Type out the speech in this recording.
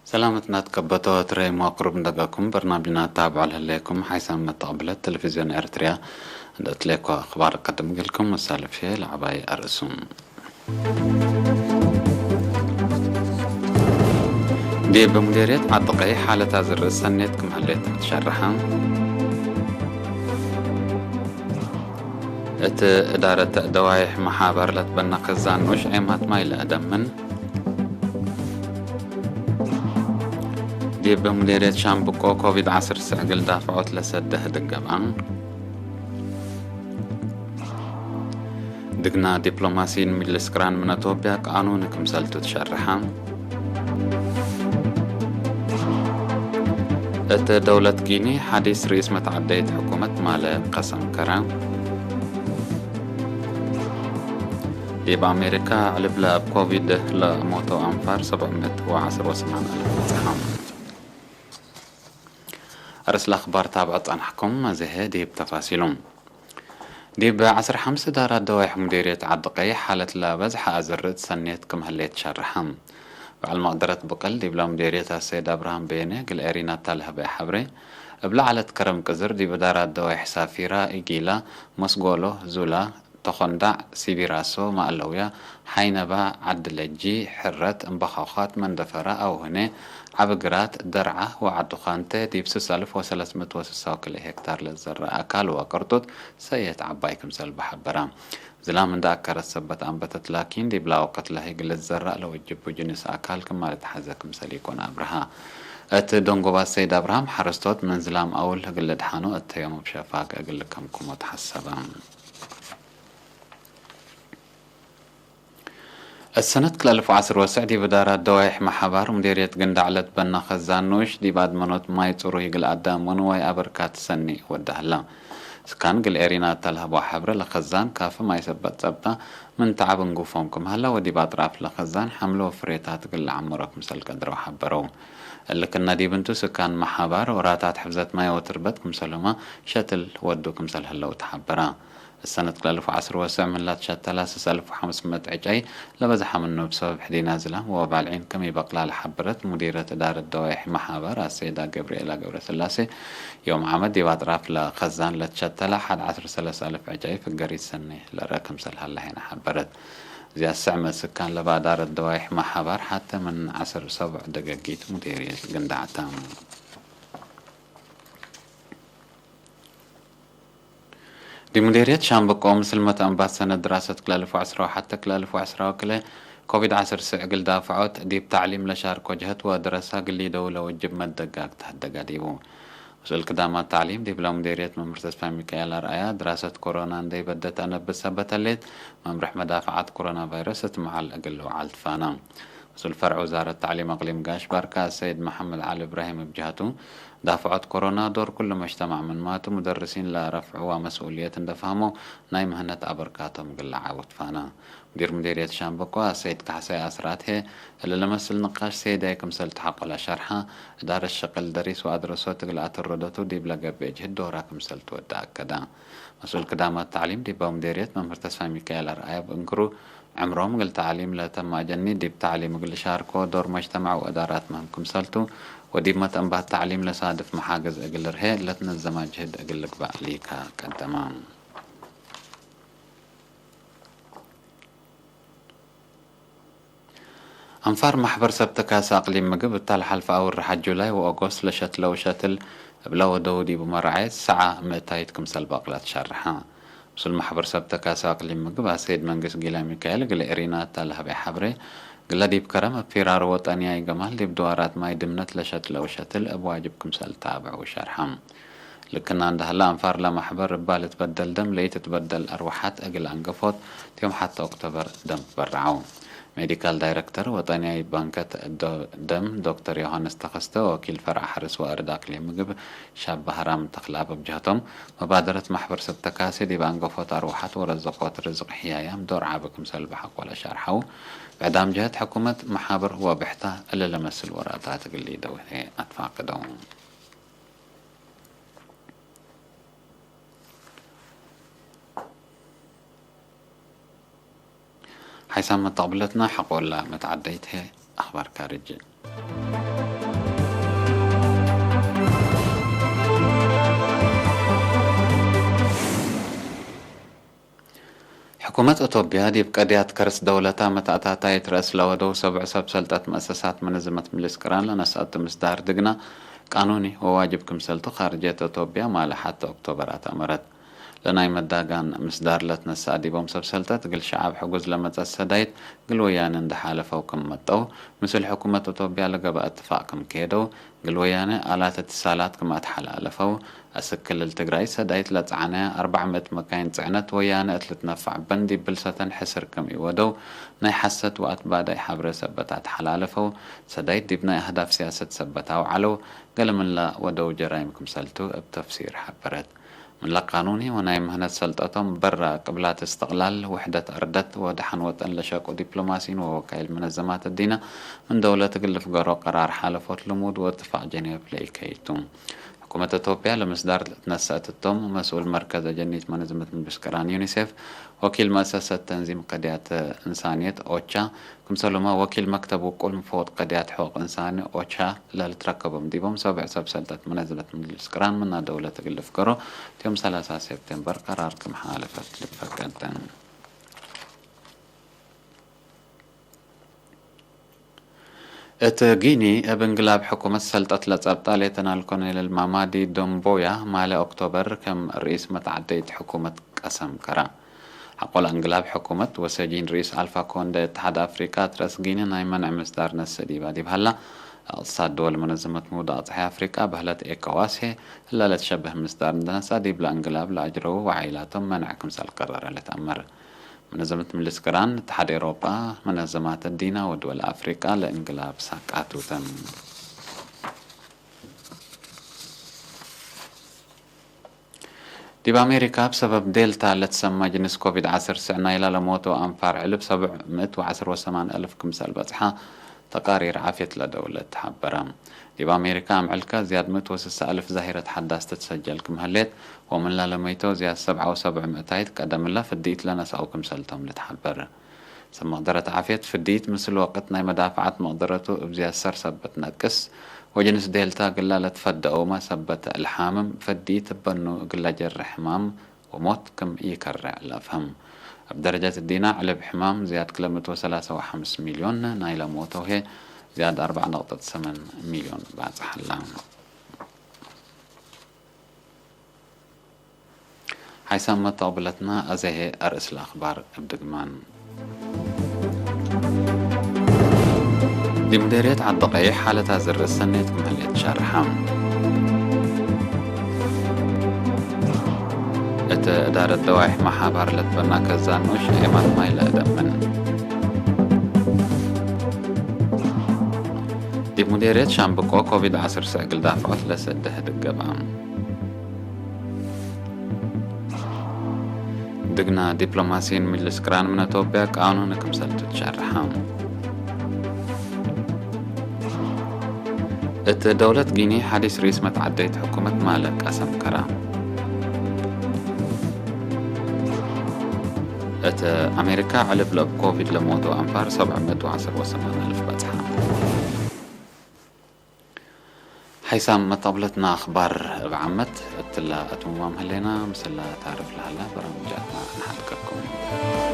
ሰላመት ናትከበቶ ትረይ መዋቅሩብ እንደጋኩም በርናቢና ታብዖ ለለይኩም ሓይሳም መተቐብለት ቴሌቪዝዮን ኤርትርያ። እንደትለይኳ ኣኽባር ቀድም ግልኩም መሳልፍ እየ ለዓባይ ኣርእሱም። ዲብ ሙዴርየት ዓዲ ቀይሕ ሓለታ ዝርእ ሰኔት ክምህሌት ትሸርሓ። እቲ እዳረት ደዋይሕ መሓበር ለትበና ከዛን ንኡሽ ዔማት ማይ ለእደምን። ዲብ ሙዴርየት ሻምብቆ ኮቪድ ዓሰርተ ትሽዐ ግል ዳፍዖት ለሰደህ ድገባ። ድግና ዲፕሎማሲን ሚድልስክራን ምን ኣቶብያ ቃኑን ክምሰልቱ ትሸርሓ። እት ደውለት ጊኒ ሓዲስ ርኢስ መተዓደይት ሕኩመት ማለ ከሰምከራ። ዲብ ኣሜሪካ ዕልብለ ኣብ ኮቪድ ለሞቶ ኣንፋር ሰብዕ ምእት ወዓስር ወሰማን ኣልፍ በጽሓ። ኣርእስ ለኣኽባር ታብዖ ጸናሕኩም፣ መዘሀ ዲብ ተፋሲሉ። ዲብ ዓሰርተ ሓሙሽተ ዳራ ደዋይሕ ሙዴርየት ዓዲ ቀይሕ ሓለት ለበዝሐ ኣዝርእ ትሰኔት ክምህሌት ሸርሐ። በዓል መቕደረት ብቕል ዲብላ ሙዴርየት ኣሰይድ ኣብርሃም በየነ ግል ኤሪና ታልሀበያ ሓብሬ። እብላ ዓለት ከረም ቅዝር ዲብ ዳራ ደዋይሕ ሳፊራ፣ ኢጊላ፣ መስጎሎ፣ ዙላ፣ ተኾንዳዕ፣ ሲቢራሶ፣ ማእለውያ፣ ሓይነባ፣ ዓዲ ለጂ፣ ሕረት፣ እምባኻዃት፣ መንደፈራ፣ ኣውህኔ፣ ዓቢ ግራት፣ ደርዓ ወዓዲ ዃንተ ዲብ ስሳ ኣልፍ ወሰለስምእት ወስሳ ወክልኤ ሄክታር ለዝዘረአ ኣካል ወቅርጡት ሰየት ዓባይ ክምሰል ብሓበራ። ዝላም እንዳ ኣከረት ሰበት ኣንበተት ላኪን ዲብላ ወቀት ለህይ ግለ ዝዘራእ ለወጅቡ ጅንስ ኣካል ክማል ተሓዘ ክምሰል ይኮን ኣብርሃ። እት ደንጎባት ሰይድ ኣብርሃም ሓረስቶት ምን ዝላም ኣውል ህግለ ድሓኖ እተዮም ብሸፋግ እግል ከምኩሞ ተሓሰበ። السنة ክልተ ኣልፍ ወዓሰርተ ወስዕ ዲብ ዳራ ደዋይሕ መሓባር ሙዴርየት ግንዳዕለት በና ኸዛን ንኡሽ ዲብ ኣድመኖት ማይ ጽሩይ ግል ኣዳም ወንዋይ ኣበርካት ሰኒ ወዳህላ። ስካን ግል ኤሪና እተልሃቦ ሓብረ ለኸዛን ካፍ ማይ ሰበት ጸብጣ ምን ተዓብ እንጉፎም ክምሃላ ወዲብ ኣጥራፍ ለኸዛን ሓምሎ ፍሬታት ግል ዓመሮ ክምሰል ቀድረው ሓበረው። እልክና ዲብ እንቱ ስካን መሓባር ወራታት ሕፍዘት ማይ ወትርበት ክምሰሉማ ሸትል ወዱ ክምሰል ህለው ተሓበራ። السنة ክልተ ኣልፍ ወዓሰርተ ወስዕ ምን ላትሸተላ ስስ ኣልፍ ወሓምስ ምእት ዕጫይ ለበዝሓ ምኑ ብሰበብ ሕዲና ዝላም ወባልዒን ከም ይበቅላ ለሓበረት ሙዲረት እዳረት ደዋይሕ መሓበር ኣሰይዳ ገብርኤላ ገብረስላሴ ዮም ዓመት ዲብ ኣጥራፍ ለኸዛን ለትሸተላ ሓድ ዓሰርተ ሰለስተ ኣልፍ ዕጫይ ፍገሪት ሰኒ ለረ ክምሰል ሃላ ሄና ሓበረት። እዚያ ስዕ መስካን ለባዳረት ደዋይሕ መሓበር ሓተ ምን ዓሰርተ ሰብዕ ደገጊት ሙዲርየት ግንዳዕታ። ዲብ ሙዴርየት ሻምበቆ ምስል መተንባት ሰነድ ድራሰት ክልተ ኣልፍ ወዓሰርተ ሓሙሽተ ክልተ ኣልፍ ወዓሰርተ ክልተ ኮቪድ ዓሰርተ ትሽዐ እግል ዳፍዖት ዲብ ታዕሊም ለሻርኮ ጀህት ወድረሳ ግሊ ደውለ ወጅብ መደጋግ ተሃደጋ ዲቡ። መስኡል ክዳማት ታዕሊም ዲብላ ሙዴርየት መምህር ተስፋ ሚካኤል ኣርኣያ ድራሰት ኮሮና እንደይበደት ኣነብት ሰበተሌት መምርሕ መዳፍዓት ኮሮና ቫይረስ እት መዓል እግል ለውዓል ትፋና። መስኡል ፈርዕ ውዛረት ታዕሊም ኣቅሊም ጋሽ ባርካ ሰይድ መሓመድ ዓሊ እብራሂም እብ ጀህቱ ዳፍዖት ኮሮና ዶር ኩሉ መጅተማዕ ምን ማቱ ሙደርሲን ለረፍዕዋ መስኡልየት እንደፋህሞ ናይ ምህነት ኣበርካቶም ግለ ዓውት ፋና። ሙዲር ሙዴርየት ሻምበቆ ኣሰይድ ካሕሳይ ኣስራት ሄ እለ ለመስል ንቃሽ ሰይዳይ ክምሰል ተሓቆላ ሸርሓ እዳረ ሸቅል ደሪስ ወኣድረሶ ትግል ኣተረዶቱ ዲብ ለገብእ ጅህድ ዶራ ክምሰል ትወዳ ኣከዳ። መስኡል ክዳማት ታዕሊም ዲባ ሙዴርየት መምህር ተስፋ ሚካኤል ኣርኣያ ብእንክሩ ዕምሮም እግል ተዕሊም ለተማጀኒ ዲብ ተዕሊም እግል ሻርኮ ዶር መጅተማዕ ወእዳራት ምህም ክምሰልቱ ወዲብ መጠንባት ተዕሊም ለሳድፍ መሓገዝ እግል ርሄ ለትነዘማ ጅህድ እግል ልግባእ ሊካ ቀደማ። ኣንፋር ማሕበር ሰብ ተካሲ ኣቅሊም ምግብ እታ ለሓልፈ ኣውርሓት ጁላይ ወኦጎስት ለሸትለው ሸትል እብላ ወደው ዲቡ መራዓየት ሰዓ ምእታይት ክምሰል ባቅላት ሸርሓ። ምስል ማሕበር ሰብ ተካሲ ኣቅሊም ምግብ ኣሰይድ መንግስት ጊላ ሚካኤል ግለ ኤሪና እታ ለሀበይ ሓብሬ፣ ግለ ዲብ ከረም እብ ፊራር ወጠንያይ ገማል ዲብ ድዋራት ማይ ድምነት ለሸትለው ሸትል እብ ዋጅብ ክምሰል ታብዕ ውሸርሓም። ልክና እንዳህላ ኣንፋር ለማሕበር እባ ልትበደል ደም ለኢትትበደል ኣርወሓት እግል ኣንገፎት ዮም ሓተ ኦክቶበር ደም ትበረዐው። ሜዲካል ዳይረክተር ወጠንያይ ባንከት ዶ-፣ ደም ዶክተር ዮሃንስ ተኸስተ ወኪል ፈርዕ ሓርስ ወኣርድ ኣቅሊም ምግብ ሻባ ሃራም ተኽላብ እብ ጀህቶም፣ መባደረት ማሕበር ሰብ ተካሲ ዲብ ኣንገፎት ኣርወሓት ወረዘቆት ርዝቅ ሕያያም ዶር ዓቢ ክምሰል ብሓቆለ ሻርሓው። ብዕዳም ጀህት ሕኩመት መሓብር ወብሕታ እለ ለመስል ወራታት እግል ደውሄ ኣትፋቅደው። ሓይሳም መተቕብለትና ሓቆላ መተዓደይት ሄ ኣኽባር ካርጅ። ሕኩመት ኢትዮጵያ ዲብ ቀድያት ከርስ ደውለታ መታእታታይት ረእስ ለወደው ሰብዕ ሰብ ሰልጠት መእሰሳት መነዘመት ምልስ ቅራን ለነስአቱ ምስዳር ድግና ቃኑኒ ወዋጅብ ክምሰልቱ ካርጀት ኢትዮጵያ ማለ ሓተ ኦክቶበር ኣተእመረት። ለናይ መዳጋን ምስዳር ለትነስአ ዲቦም ሰብ ሰልጠት ግል ሸዓብ ሕጉዝ ለመጸት ሰዳይት ግል ወያነ እንደሓለፈው ክም መጠው ምስል ሕኩመት ኢትዮጵያ ለገበአ እትፋቅ ክም ከሄደው ግል ወያነ ኣላት እትሳላት ክም ኣትሓላለፈው፣ ኣስክ ክልል ትግራይ ሰዳይት ለጸዓነ ኣርባዕ ምእት መካይን ጽዕነት ወያነ እት ልትነፋዕ በን ዲብ ብልሰተን ሕስር ክም ኢወደው ናይ ሓሰት ወኣትባዳይ ሓብረ ሰበት ኣትሓላለፈው፣ ሰዳይት ዲብ ናይ ኣህዳፍ ሲያሰት ሰበት ኣውዓለው፣ ገለ ምንላ ወደው ጀራይም ክምሰልቱ እብ ተፍሲር ሓበረት። ምን ለቃኑኒ ወናይ ምህነት ሰልጠቶም በራ ቅብላት እስትቅላል፣ ውሕደት አርደት ወደሓን ወጠን ለሸቁ ዲፕሎማሲን ወወካይል መነዘማት እዲና ምን ደውለት እግል ልፍገሮ ቀራር ሓለፎት ልሙድ ወእትፋቅ ጀኔቭ ለኢከይቱ። ሕኩመት ኢትዮጵያ ለምስዳር ለትነሰአት እቶም መስኡል መርከዝ አጀኒት መነዘመት ምብስቅራን ዩኒሴፍ ወኪል መእሰሰት ተንዚም ቀድያት እንሳንየት ኦቻ ክምሰሉማ ወኪል መክተብ ውቁል ምፈወጥ ቀድያት ሕቁቅ እንሳን ኦቻ ለልትረከቦም ዲቦም ሰብዕ ሰብ ሰልጠት መነዘመት ምልስ ቅራን ምና ደውለት እግል ልፍገሮ እቲዮም ሰላሳ ሴፕቴምበር ቀራር ክም ሓለፈት ልፈቀደን። እት ጊኒ እብ እንግላብ ሕኩመት ሰልጠት ለጸብጣ ሌተናል ኮሎኔል ማማዲ ዶምቦያ ማለ ኦክቶበር ከም ርኢስ መትዓደይት ሕኩመት ቀሰም ከራ። ሐቆል እንግላብ ሕኩመት ወሰጂን ርኢስ ኣልፋ ኮንደ እትሓድ ኣፍሪቃ እት ረእስ ጊኒ ናይ መንዕ ምስዳር ነስእ ዲባ ዲብ ሃላ፣ እቅትሳድ ድወል መነዘመት ምውዳቅ ጸሓይ ኣፍሪቃ በህለት ኤኮዋስ ህላ ለትሸብህ ምስዳር እንደነሳ ዲብ ለእንግላብ ለአጅረው ወዓይላቶም መንዕ ክምሰል ቀረረ ለትአመር። መነዘመት ምልስ ቅራን፣ እትሓድ ኤሮጳ፣ መነዘማት እዲና ወድወል ኣፍሪቃ ለእንግላብ ሳቃቱተን። ዲብ ኣሜሪካ ብሰበብ ዴልታ ለትሰማ ጅንስ ኮቪድ ዓሰርተ ትሽዕ ናይላ ለሞቶ ኣንፋር ዕልብ ሰብዕ ምእት ወዓሰርተ ወሰማን እልፍ ክምሰል በጽሓ ተቃሪር ዓፍየት ለደውለት ተሓበረ። ዲብ ኣሜሪካ ኣምዕልካ ዝያድ ምእት ወስሳ እልፍ ዛሂረት ሓዳስ ትትሰጀል ክም ህሌት ወምንላ ለመይቶ ዝያድ ሰብዓ ወሰብዕ ምእታይት ቀደምላ ፍድኢት ለነስአው ክምሰልቶም ልትሓበር። ሰብ መቅደረት ዓፍየት ፍድኢት ምስል ወቅት ናይ መዳፍዓት መቅደረቱ እብ ዝያድ ሰር ሰበት ነቅስ ወጅንስ ዴልታ ግላ ለትፈደአውማ ሰበት እልሓምም ፍድኢት እበኑ እግላ ጀርሕ ሕማም ወሞት ክም ኢከርዕ ለፍህም። እብ ደረጀት እዲና ዕልብ ሕማም ዝያድ ክለ ምእት ወሰላሳ ወሓምስ ሚልዮን ናይ ለሞተው ህዬ ዝያድ ኣርባዕ ነጥብ ሰመን ሚልዮን ባጽሓላ። ሓይሳም መተቅብለትና ኣዘሄ ኣርእስ ለኣኽባር እብ ድግማን። ዲብ ሙዴርየት ዓዲ ቀይሕ ሓለታ ዝርእ ሰነይት ክም ህሌት ሸርሓ። እት እዳረት ደዋይሕ መሓባር ለትበና ከዛኖሽ ኤማት ማይ ለእደምን። ዲብ ሙዴርየት ሻምብቆ ኮቪድ ዓሰርተ ትሽዕ እግል ዳፍዖት ለሰደህ ድገባ። ድግና ዲፕሎማሲን ምልስ ቅራን ምን ኢትዮጵያ ቃኑን ክምሰልቱ ትሸርሓ። እት ደውለት ጊኒ ሓዲስ ርኢስ መትዓደይት ሕኩመት ማለ ቀሰም ከራ። እት ኣሜሪካ ዕልብ ለብ ኮቪድ ለሞቱ ኣንፋር ሰብዓ ምእት ወዓሰርተ ወሰማን ኣልፍ በጽሓ። ሓይሳም መጣብለትና ኣኽባር እብ ዓመት እትላ እትምዋም ህሌና ምስላ ታርፍ ለሃላ በራምጃትና ንሓልቀኩም።